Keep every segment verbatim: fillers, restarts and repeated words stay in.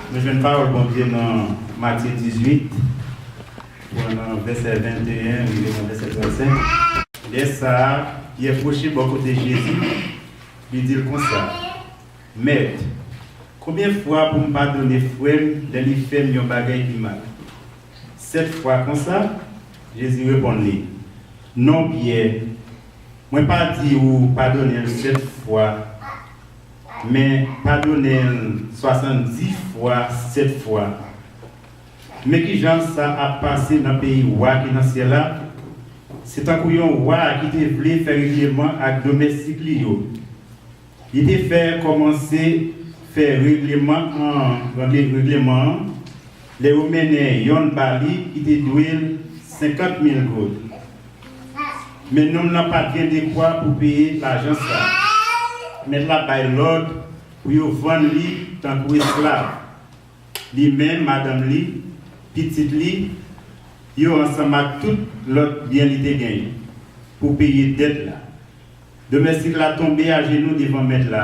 Nou jwenn pawòl Bondye nan Matye dizuit, pran nan vèsè venteyen rive nan vèsè trannsenk. Lè sa a, Pyè pwoche bò kote Jezi, li di l konsa, Mèt, konbyen fwa pou m padone frè m lè li fè m yon bagay ki mal? Sèt fwa konsa? Jezi reponn li, Non, Pyè, mwen pa di ou padone l sèt fwa, men padone l swasanndis fwa sèt fwa. Men ki jan sa ap pase nan peyi wa ki nan syèl la? Se tankou yon wa ki te vle fè regleman ak domèstik li yo. Li te fè kòmanse fè regleman an, regleman an, lè yo mennen yonn ba li ki te dwe l senkant mil goud. Men nonm nan pa t gen dekwa pou peye lajan sa. Mèt la bay lòd pou yo vann li tankou esklav. Li menm, madanm li, pitit li, yo ansanm ak tout lòt byen li te genyen, pou peye dèt la. Domèstik la tonbe ajenou devan mèt la,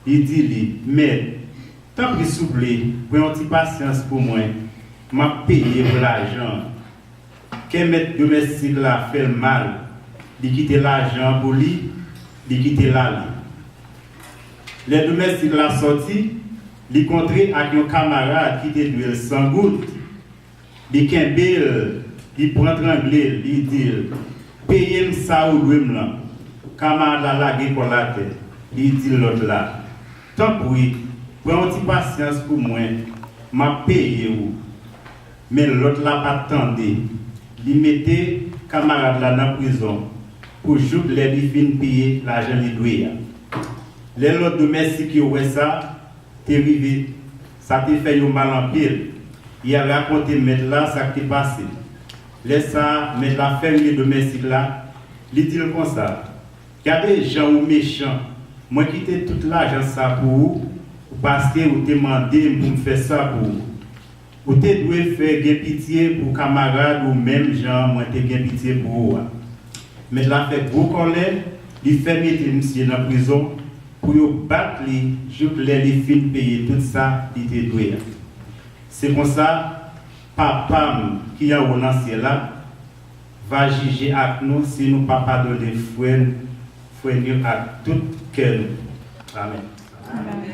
li di li, Mèt, tanpri souple, pran yon ti pasyans pou mwen, m ap peye w lajan an. Kè mèt domèstik la fè l mal, li kite lajan an pou li, li kite l ale. Lè domèstik la sòti, li kontre ak yon kamarad ki te dwe l san goud. Li kenbe l, li pran trangle l, li di l, Peye m sa ou dwe m lan. Kamarad la lage kò l atè, li di lòt la, Tanpri, pran yon ti pasyans pou mwen, m ap peye ou. Men lòt la pa t tande. Li mete kamarad la nan prizon pou jouk lè li fin peye lajan li dwe a. Lè lòt domèstik yo wè sa, te rive, sa te fè yo mal anpil. Y al rakonte mèt la sa k te pase. Lè sa a, mèt la fè rele domèstik la, li di l konsa, Gade jan ou mechan! Mwen kite tout lajan sa pou ou, paske ou te mande m pou m fè sa pou ou. Ou te dwe fè gen pitye pou kamarad ou menm jan mwen te gen pitye pou ou a. Mèt la fè gwo kòlè, li fè mete misye nan prizon pou yo bat li jouk lè li fin peye tout sa li te dwe a. Se konsa, Papa m ki anwo nan syèl la va jije ak nou si nou pa padone frè n, frè n yo ak tout kè nou. Amèn.